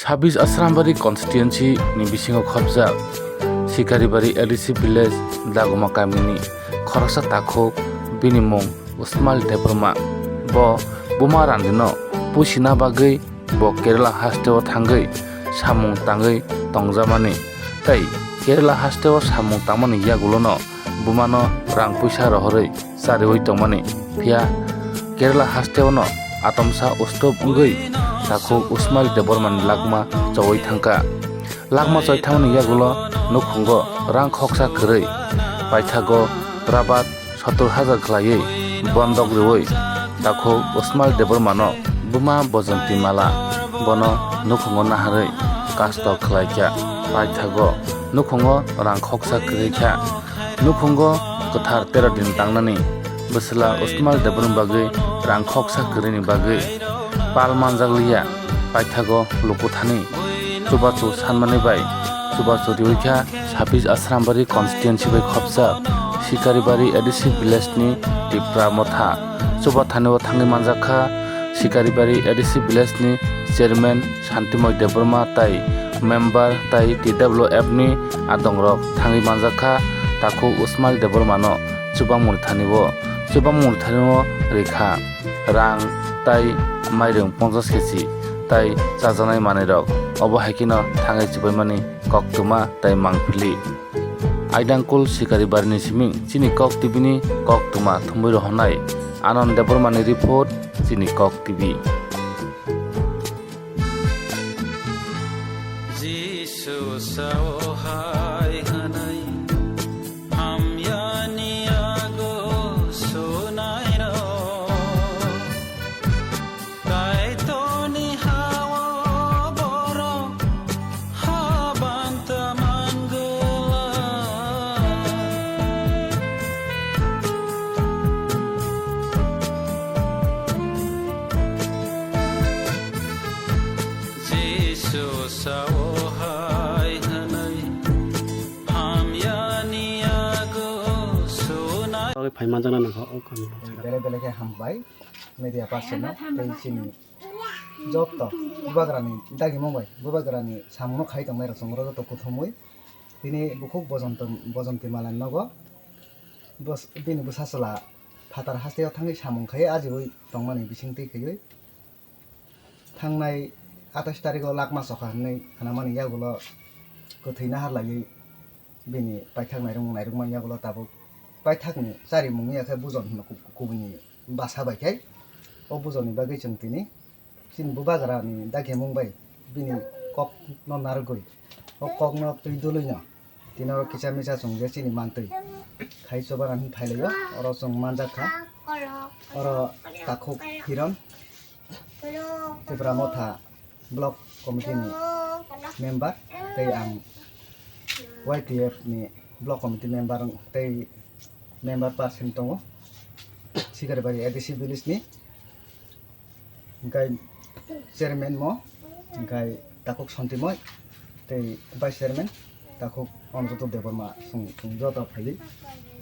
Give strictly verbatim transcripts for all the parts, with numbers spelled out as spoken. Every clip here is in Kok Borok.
Sabis Asrambari constituency ni bisingo khopjak Sikaribari A D C village Dagoma kamini khoroksa takhuk, bini mung Usmal Debbarma. Bo buma Randino pusina bagwi bo Kerala hasteo thangwi samung tangwi tongjamani tei Kerala hasteo samung tangmani yagulono bumano rang puisa rohorwi chariwi tongmani. Phiya Kerala hasteono atomsa ustop wngwi takhuk Usmal Debbarmani lakma chowi thangkha. Lakma choi thangmani yagulo nukhungo rang khoksa kwrwi paithago rabat sottor hajar khlaiwi bondok rwui takhuk Usmal Debbarmano buma Bojonti Mala bono nukhungo naharwi kasto khlaikha. Paithago nukhungo rang khoksa kwrwi kha. Nukhungo kwthar tero din tangnani bwsla Usmal Debbarma bagwi rang khoksa kwrwini bagwi pal manjakliya. Paithago lukuthani chubachu sanmani bai chubachu riwi kha. Sabis Asrambari constituency bai khopsa Sikaribari A D C village ni Tipra Motha. Chubathani o thangwi manjak kha Sikaribari A D C village ni chairman Santimoy Debbarma tai member tai T W F ni adongrok thangwi manjak kha takhuk Usmal Debbarmano chubamung thani o, chubamung thani o rikha rang tai mairung ponchash kechi tai chajaknai manwirok. Obo hai kheno thangwi chubaimani koktwma tai mangpili. Aidangkul Sikaribarini siming chini Kok T V ni koktwma thumwi rohornai Anand Debbarmani report, chini Kok T V. Jisu sao hai hwnwi hamyani yago sunairok, Kaitorni hao borok habanta mangwlak. Jisu sao hai hwnwi hamyani yago sunai. Bagwi phai manjakna nangkha o kami. Bele bele khe hambai media person no tei chini joto bubagrani dagimung bai bubagrani samungno khai tongmai rok chwng oro joto kuthumwi tini bukhuk Bojonto-, Bojonti Malani nogo bini bwsa chwla phatar hasteo thangwi samung khai ajiwi tongmani bisingtwi khaiwi thangnai atais tarigo lakma chokha hinwi khnamani yagulo kwthwi nahar laiwi bini paithak nairwkmung nairwkmani yagulo tabuk paithakni charimung wngya khe bujon hino ku-, kubuni bwsa bai khe o bujonni bagwi chwng tini chini bubagrani dagimung bai bini kokno narwgwi o kokno twi dulwino tini oro kisa misa chwng je chini mantwi khai choba rani phailaio oro chwng manjak kha oro takhuk Hiron Tipra Motha block committee ni member tei ang Y T F ni block committee member tei member person tongo Sikaribari A D C village ni, hingkai chairman mo, hingkai takhuk Santimoi tei vice chairman takhuk Anuruddha Debbarma chwng, chwng joto phaiwi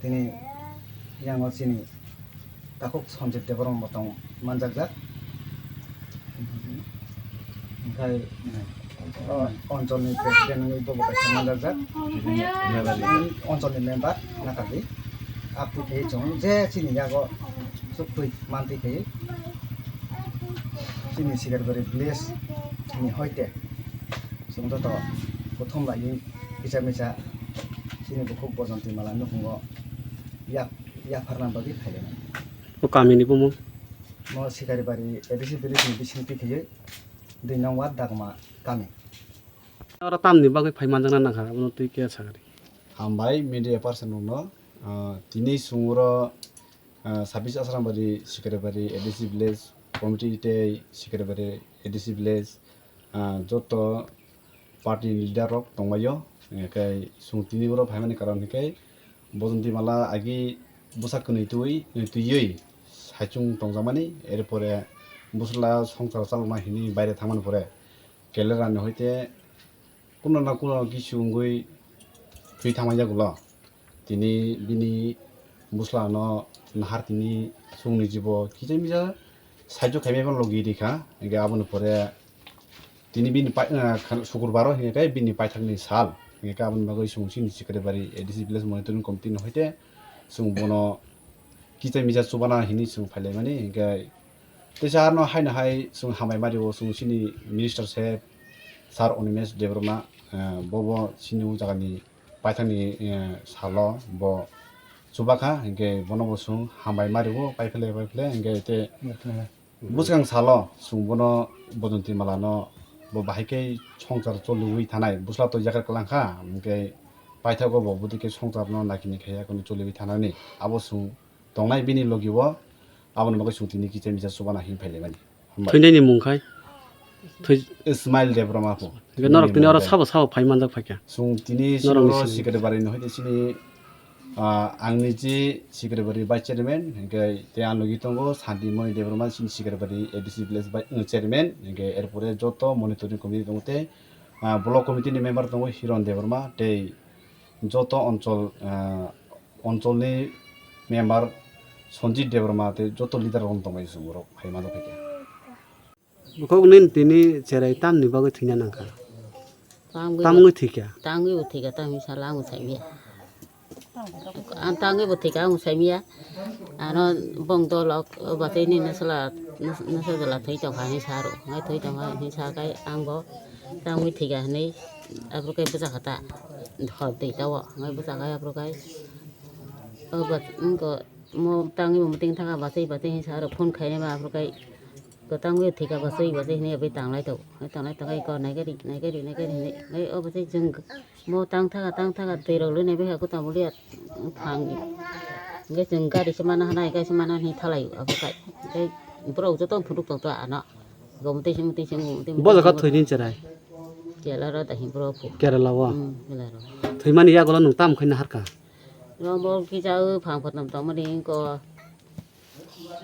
tini yango chini takhuk Sanjit Debbarma bo tong manjakjak. Hingkai o oncholni president wngwi bobo kaisa manjakjak. Oncholni member nakadi. Abtwi khe chwng je chini yago chuktwi mantwi khe chini Sikaribari village ni hoite chwng joto kuthum laiwi kisa misa chini bukhuk Bojonti Mala nukhungo yak yapharna bagwi phailainai. O kamini bumung? Mo Sikaribari A D C village ni bisingtwi khaiwi dui nong ward Dagma kami. Oro tamni bagwi phai manjakna nangkha, abono twi khe sakari. Hambai media person rokno, ah, tini chwng oro, ah, Sabis Asrambari Sikaribari A D C village committee tei Sikaribari A D C village, ah, joto party ni leader rok tongbaio, hingkhe chwng tini oro phaimani karon hingkhe Bojonti Mala agi bwsa kwnwi twi, twiwi saichung tongjakmani, erpore bwsla swngchar chalokna hinwi baire thangmani pore Kelerani hoite kuno na kuno kisu wngwi thwi thangma yagulo tini bini bwsla no nahar tini chwngni jibo kisa misa saichung khaimani logi rikha, hingkhe aboni pore Tini bini pai-, ah, khan-, sukurbaro hinkhe bini paithakni sal. Hinkhe aboni bagwi chwng chini secretary A D C village monitoring committee ni hoite chwng bono kicha misa chubana hinwi chwng phailaimani. Hinkhe teisa arno haino hai chwng hambai mario chwng chini minister sir, sir Animesh Debbarma, ah, bobo chini o jagani paithakni, eh, salo bo chubakha, hinkhe bono bo chwng hambai mario paiphle paiphle hinkhe te Bwskang salo chwng bono Bojonti Malano bo bahai khe swngchar choliwi thanai bwsla toijakha kwlangkha, hinkhe paithago bo bwtwi khe swngcharno nakini khaiya kono choliwi thanani abo chwng tongnai bini logi o aboni bagwi chwng tini kicha misa chubana hin phailaimani. Hambai. Thwinaini mung khai? Thwi- Ismail Debbarma pho. Hinkhe norok tini oro sabo sabo phai manjak phaikha? Chwng tini norokni sini oro sini. Secretary ni hoite chini Ah, ang niji secretary vice chairman, hinkhe tei ang logi tongo Santimoni Debbarma, chini secretary A D C village vice, uh, chairman, hinkhe erpore joto monitoring committee tongo tei, ah, block committee ni member tongo Hiron Debbarma, tei joto onchol, ah, onchol ni member Sanjit Debbarma tei joto leader rok tongbai chwng borok hai mano phaikha. Bukhuk nini tini cherai tamni bagwi thwina nangkha? Tangwi Tamungwi bo, thwikha? Tangwi bo thwikha, tamni sala ang bo saimya. Ang tangwi bo thwikha, ang bo saimya. Ano bong dolok, o batwi nini sala, nasa jala thwi tongkha hinwi saro. Ngai thwi tongkha hinwi sakai ang bo tangwi thwikha hinwi aphuru kai bwchakha ta. Hor twi tao. Ngai bwchakai aphuru kai. O bat, wngko mo tangwi bo muting thangkha batwi batwi hinwi saro phone khainai ma aphuru kai. Kwtang bai thwikha bwswi bwswi hinwi bai tanglai tongo. Tanglai tongkha eko naikhe ri, naikhe ri, naikhe ri hinwi. Bai o bwswi chwng mo tang thaka, tang thaka twi rok lwi nai bai kha kwtal bulia phang. Hinkhe chwng gari se mana hwnwi, gari se mana hwnwi thalai o abo kai. Tei borok joto phunuk tong to ano. Gomtwi sing twi sing gomtwi. Bo jaga thwini cherai? Kerala ro dahi borok phu. Kerala o? Hmm, Kerala ro. Thwimani yagulo nwng tam khai naharkha? Ro bo kisa o phang phatam tongmani ko.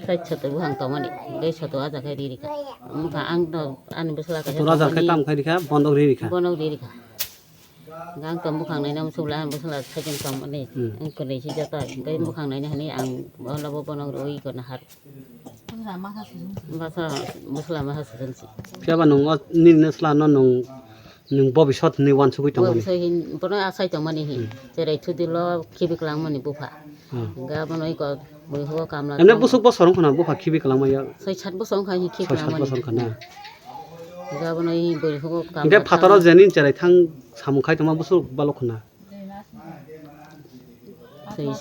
Sai soto buphang tongmani, tei soto aja khe ri rikha. Wngkha ang to ani bwsla kaisa Soto aja khe tongmani. Tam khai rikha, bondok ri rikha. Bondok ri rikha. Ang to buphang naina bwswla, ani bwsla saichung tongmani. Hmm. Ang kwrwi si joto, tei buphang naina hwnwi ang bono bo bondok rwi gana har. Bwsla maha sujung si. Phiya ba nwng o nini bwsla no nwng Nwng bobisot hinwi uansugwi tongmani? Bobisot hin, bono asai tongmani hin. Hmm. Cherai thudilo khibi kwlangmani bupha. Hmm. Hingke abono iko bui hugo kamla Emne tong. Busuk bosor wngkha na bupha khibi kwlangma ya? Soi sat bosor wngkha hi khibi Soi sat kwlangmani. Bosor wngkha na? Hingke abono hi bui hugo kamla Hingke phataro tong. Jeni cherai thang samung khai tongma busuk balok khna? Soi,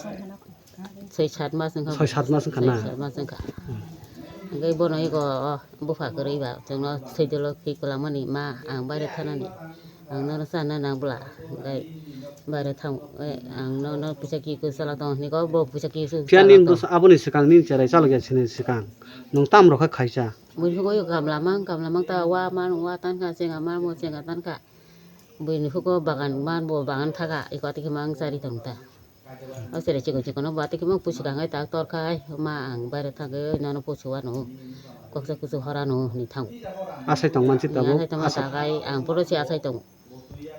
soi sat mas wngkha. Soi sat mas wngkha na? Soi sat mas wngkha. Hmm. Hingke bono iko, o, bupha kwrwi ba, chwngno thwidolo khi kwlangmani ma, ang baire thanani. Ang nono chana nang bwla. Hingke baire thang, e, ang nono puisa khi kwchala tong hinwi ko, bo puisa khi su Phiya chala nini tong. Bwsa-, aboni swkang nini cherai chalok ya sini swkang. Nwng tam rok kha khaisa? Bui hugo iko kamla mang, kamla mang ta wa man, wa tan kha, chenga man, mo chenga tan kha. Buini hugo bagan man bo bagan thaga, iko tiki mang chari tong ta. O sere chikon chikon bo tiki mang pusi kangai tak tor khai, ma ang baire thagai, nono pusi wano, koksa kusu horano ni thang. Asai tong mansi tabo? Asai tong Asa- tagai, ang poro si asai tong.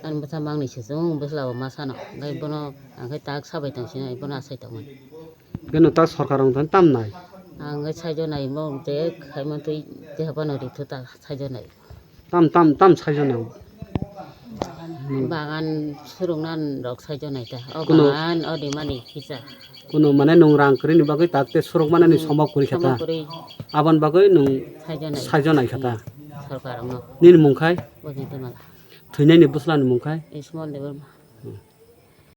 Ani bwsa mangni sijung, bwsla bo ma sano, gai bono ang khai tak sabai tong sino, bono asai tong man. Gano tak sorkar rong tan tam nai? Ang gai saijo nai mo, je khai man tui, je hapano ri thu ta saijo nai. Tam, tam, tam saijo nai. Hmm. Bagan surungna rok saijo nai ta. O Kuno bagan, o dimani kisa. Kuno mane nwng rang kwrwini bagwi tak te suruk manani Hmm, sombok kwrwi kha ta. Sombok kwrwi. Aboni bagwi nwng Saijo nai. Saijo nai kha ta. Hmm, sorkar rokno. Nini mung khai? Bojinti Mala. Thwinaini bwslani mung khai? Ismol Debbarma. Hmm.